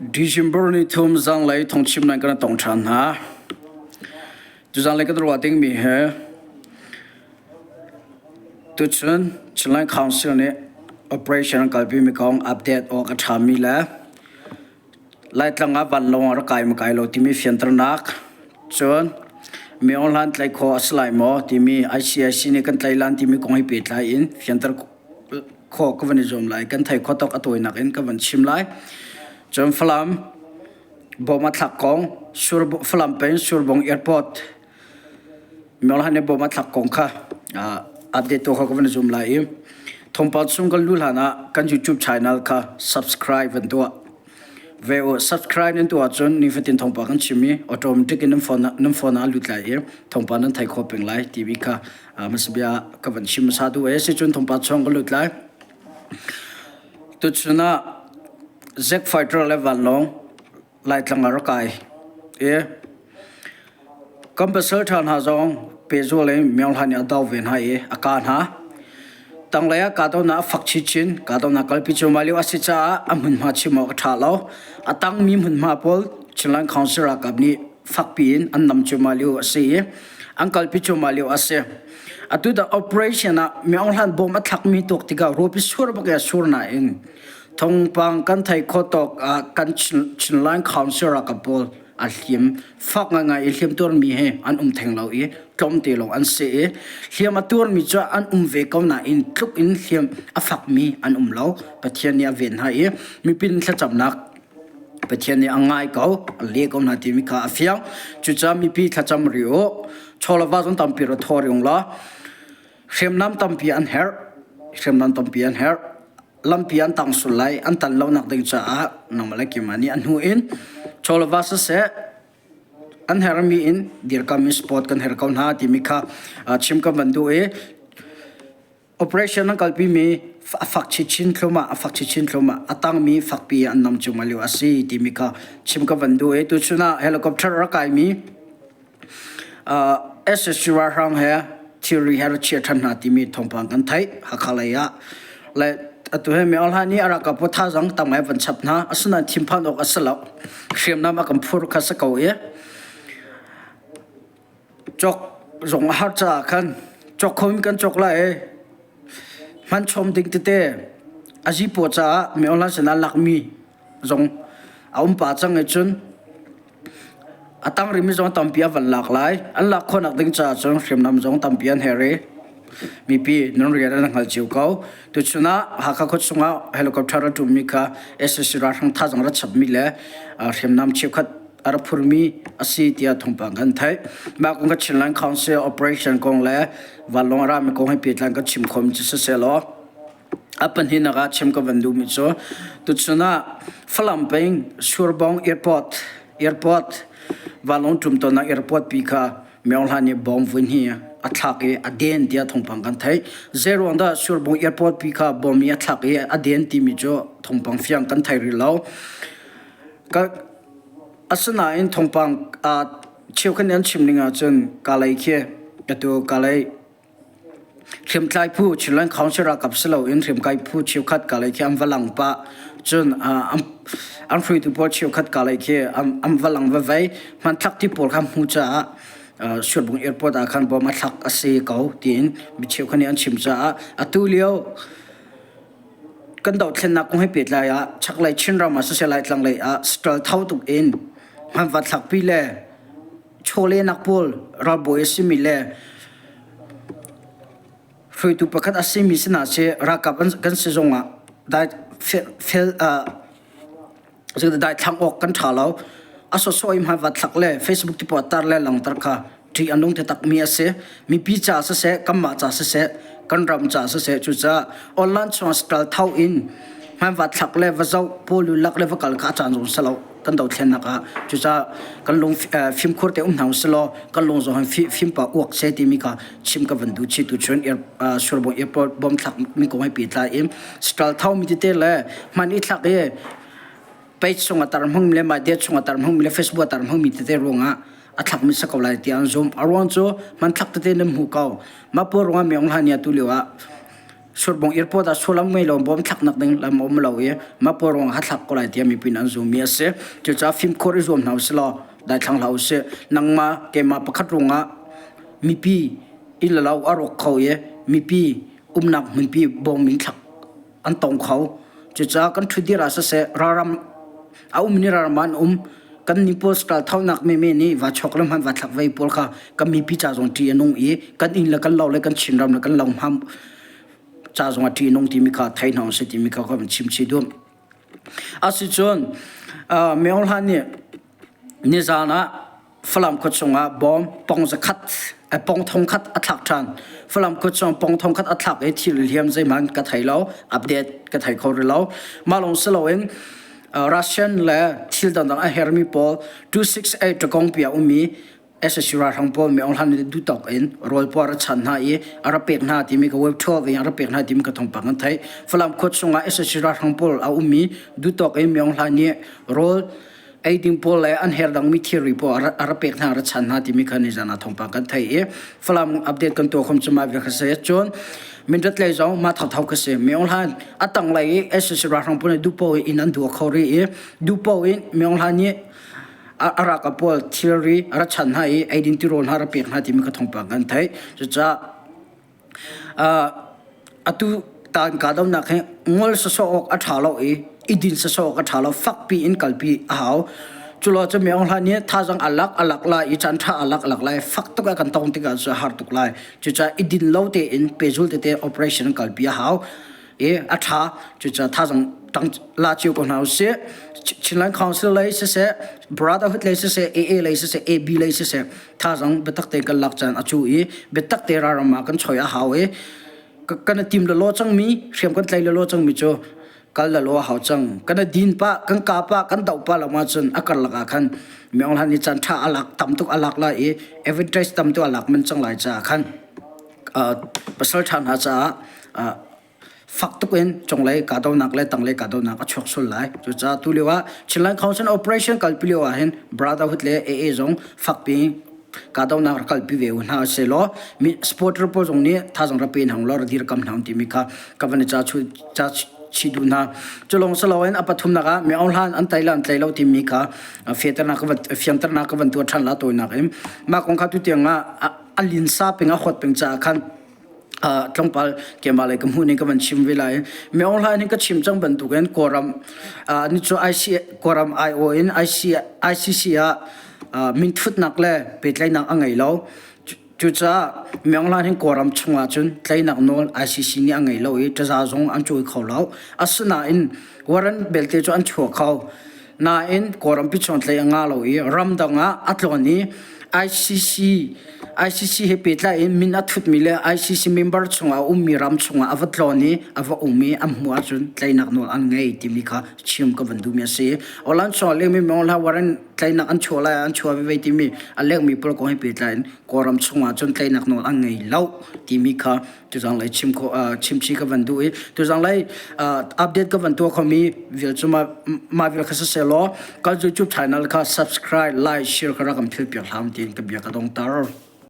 December ni thum zanglei thongchim nan kan tong ṭhan hna. Tuzanglei kan ruah dingmi hi tuchun Chinland Council nih operation an kalpimi kong update awk a ṭhami le Laitlang ah vanlawng a rak kai maw kai lo timi fianternak cun Myo Hlan tlaih khawh a si lai maw timi ICIC nih kan tlaih lan timi kong he pehtlai in fianter khawh ka van i zuam lai. Kan thei khawh tawk a tawinak in ka van chim lai. Cun Falam bom a thlak kong, Falam peng Surbung Airport Myo Hlan nih bom a thlak kong kha update tuah kha ka van i zuam lai i thawngpang chung kan luh hlan ah kan YouTube channel kha subscribe van tuah. Ve u subscribe nan tuah ahcun nifatin thawngpang kan chim i automatic in nan phone ah nan phone ah a lut lai i thawngpang nan thei khawh peng lai timi kha hmasabia ka van chim hmasa duh e sicun thawngpang chung ka lut lai. Tuchun ah Zack Fighter le vanlawng Laitlang ah rak kai i kan pasal ṭha hna zong pehzul in Myo Hlan nih a do ve hna i a kah hna. Tanglei ah kahdohnak a fak chinchin. Kahdohnak kalpi cuahmah lio a si caah a hmunhma chim awk a ṭha lo. A tangmi hmunhma pawl Chinland Council ralkap nih fakpi in an nam cuahmah lio a si i an kalpi cuahmah lio a si. Atu dah operation ah Myo Hlan bom a thlakmi tuak tikah ruapi sur bak in a sur nain Thawngpang kan theih khawh tawk ah kan Chinland Council ralkap pawl a hliam fak ngaingai i hliam tuarmi he an um theng lo i tlawmte lawng an si i hliam a tuarmi cu an um ve ko nain tluk in hliam a fakmi an um lo. Pathian nih a ven hna i mipin thlacamnak Pathian nih a ngai ko, a le ko hna timi kha a fiang. Cucaah mipi thlacam ri u. Chawlava zong tampi ra thaw ri ung law hriamnam tampi an herh. Hriamnam tampi an herh. Lampi an tang sul lai an tan lonak ding caah nangmah le keimah nih a hnu in chawlava siseh an hermi in dirkam in support kan her ko hna timi kha chim kan van duh i operation an kalpi mi a fak chinchin thlum ah a fak chinchin thlum ah a tangmi fakpi an nam cung lio a si timi kha chim ka van duh i tuchun ah helicopter rak kai mi SSC ralhrang he thilri he rak chia ṭhan hna timi thawngpang kan theih Hakha lei ah. Le atu hi Myo Hla nih a ralkap pawl thazaang tam ngai van chap hna. Asinain thinphan awk a si lo. Hriamnam a kan phur kha si ko i cawk zong a har caah khan cawk kho in kan cawk lai i hman chom ding tete a zipaw caah Myo Hla sinah lakmi zong a um pah cang i cun A tang rihmi zong tampi a van lak lai. An lak khawhnak ding caah cun hriamnam zong tampi an herh i mipi nan rian an hngal cio ko. Tuchun ah Hakha khua chungah helicopter a ṭummi kha sac ralhrang thazaang ra chapmi le hriamnam cheukhat a ra phurmi a si tiah thawngpang kan theih. Mah kong kha Chinland Council operation kong le vanlawng a rami kong he pehtlai kan chim khomi cu siseh law A pahnihnak ah chim ka van duhmi cu tuchun ah Falam peng Surbawng Airport airport vanlawng ṭum tawnnak airport pi kha Myo Hlan nih bom vui hi a thlak i a den tiah thawngpang kan theih. Zeiruang dah Surbung airport pi kha bom i a thlak i a den timi cu thawngpang fiang kan thei rih lo. Ka, asinain thawngpang uh, cheukhat nih an chim ning ahcun Kalay khi atu Kalay Hriamtlai phu Chinland Council ralkap si loin hriamkai phu cheukhat kalay khi an va lang pah. Cun an hruaitu pawl cheukhat kalay khi an va lang vevei. Hmanthlak ti pawl kha hmu caah Surbung Airport ah khan bom a thlak a si ko tiin mi cheukhat nih an chim caah atu lio kan dohthlennak kong he pehtlai ah chaklei Chinram ah siseh Laitlang lei ah saṭil tho tuk in hmanva thlakpi le chawlehnak pawl ralbawi a simi le hruaitu pakhat a simi sinah seh ralkap kan si zongah dai fel daithlang awk kan ṭha lo. A sawsawh i hmaivat thlak le Facebook ti pawl tar le langter kha ṭih a nung takmi a si. Mipi ca siseh, kanmah ca siseh, kan ram ca siseh cucaah online chungah saṭal tho in hmaivat thlak le va zoh, pawl lak le va kal kha a caan zong si lo. Kan dothlennak ah cucaah kan lung fimkhur te um hna usih law kan lung zong fimpa uak seh timi kha chim ka van duh chih tu chun Surbung airport bom thlak mi kong he pehtlai in saṭal tho mi tete le hman i thlak i page chung a tar hmangmi le my chung a tar hmangmi le Facebook a tar hmangmi tete ruangah a thlakmi si ko lai tiah an zumh. A ruang cu hmanthlak tete nan hmu ko. Mah pawl ruangah Myo Hlan nih atu lio ah Surbung airport ah sullam ngei lo bom thlaknak ding lam a um lo i mah pawl ruangah a thlak ko lai tiah mipi nih an zummi a si. Cucaah fimkhur i zuam hna usih law daithlang hlah usih. Nangmah keimah pakhat ruangah mipi inn le lo a rawk kho i mipi umnak hmunpi bom in thlak an tong kho. Cucaah kan ṭhutdir ah siseh ralram a um ni ralram ah an um kan ni pawl sakal thonak meme nih va chok le hman va thlak vei pawl kha kan mipi ca zong ṭih a nung i kan inn le kan lo le kan Chinram le kan lo hmam ca zong ah ṭih a nung timi kha thei hna usih timi kha kan chim chih duh. Asicun Mayor Hlan nih nizan ah Falam khua chungah bawm pong zakhat pong thong khat a thlak ṭhan. Falam khua chung pong thong khat a thlak i thil hliam zeihmanh ka thei lo, update ka thei kho rih lo. Mah lawng si loin Russian le thil dangdang a hermi pawl 268 ṭakongpi a ummi SSU ralhrang pawl mi Aung Hlan nih duhtawk in rawl puar a chan hna i a rak pek hna timi ka web 12 in a rak pek hna timi ka thawngpang kan theih. Falam khua chungah SSU ralhrang pawl a ummi duhtawk in mi Aung Hlan nih rawl ei ding pawl le an her dangmi thilri pawl a rak pek hna a rak chan hna timi kha nizan ah thawngpang kan theih i Falam update kan tuah khom cu mah vial kha si. Cun Mindat lei zong mah thotho kha si. Mi Aung Hlan a tanglei i SSU ralhrang pawl nih duhpoh in an duah kho rih i duhpoh in Mi Aung Hlan nih a ralkap pawl thilri a ra chan hna i eidin tirawl hna ra pek hna timi kha thawngpang kan theih. Cucaah atu taan kahdohnak hi ngol sawsawh awk a ṭha lo i i din sawsawh awk a ṭha lo fakpi in kalpi a hau. Culo cu Mi Aung Hlaing nih thazaang a lak a lak lai i caan ṭha a lak a lak lai fak tuk ah kan tong tikah cu a har tuk lai. Cucaah i din lo tein pehzul tete operation kalpi a hau. I a ṭha cucaah thazaang ṭang la cio ko hna usih. Chinland Council lei siseh, Brotherhood lei siseh, AA lei siseh, AB lei siseh thazaang biatak tein kan lak caan a cu i biatak te ralram ah kan choi a hau i kan i tim lelaw cangmi hriam kan tlai lelaw cangmi cu kal lelaw a hau cang. Kan i din pah, kan ka pah, kan doh pah lo ahcun a karlak ah khan Myo Hlan nih caan ṭha a lak tam tuk a lak lai i advantage tam tuk a lak men cang lai caah khan pasal ṭha hna caah fak tuk in cunglei kahdohnak le tanglei kahdohnak a chuak sul lai. Cucaah tu lio ah Chinland Council operation kalpi lio ah hin Brotherhood le AA zong fakpi kahdohnak rak kalpi ve u hna seh law mi supporter pawl zong nih thazang rak pe hna law rak dirkam hna timi kha ka van i ca chu ca chi duh hna. Cu lawng si loin a pathumnak ah mi Aung Hlan an tai le an tlai lo timi kha fehternak ka van fianternak ka van tuah ṭhan la tawinak in mah kong kha tutiang ah a linsa peng a huat peng caah khan tlawmpal keimah lei ka hmuh ning ka van chim ve lai. Mi Aung Hlaing nih ka chim cang bantukin Kawlram ni cu IC Kawlram IO in IC ICC ah minthutnak le pehtlaihnak a ngei lo. Cucaah Mi Aung Hlaing Kawlram chungah cun tlaihnak nawl ICC nih a ngei lo i ṭaza zong an cawi kho lo. Asinain warrant belte cu an chuah kho. Nain Kawlrampi chung tlei a ngah lo i ramdang ah a tlawn i ICC ICC he pehtlai in min a thutmi le ICC member chungah a ummi ram chungah a va tlawn i a va um i an hmuh ahcun tleinak nawl an ngei timi kha chim ka van duhmi a si. Olan chungah lengmi mong hlah warrant tleinak an chuah lai an chuah veve timi a lengmi pawl kong he pehtlai in Kawlram chungah cun tleinak nawl an ngei lo timi kha tuzang lei chim kho chimchi ka van duh i tuzang lei update ka van tuah khomi vial cu mah vial kha siseh law kan YouTube channel kha subscribe like share kha rak kan phil piak hlam tiin ka bia ka dongter.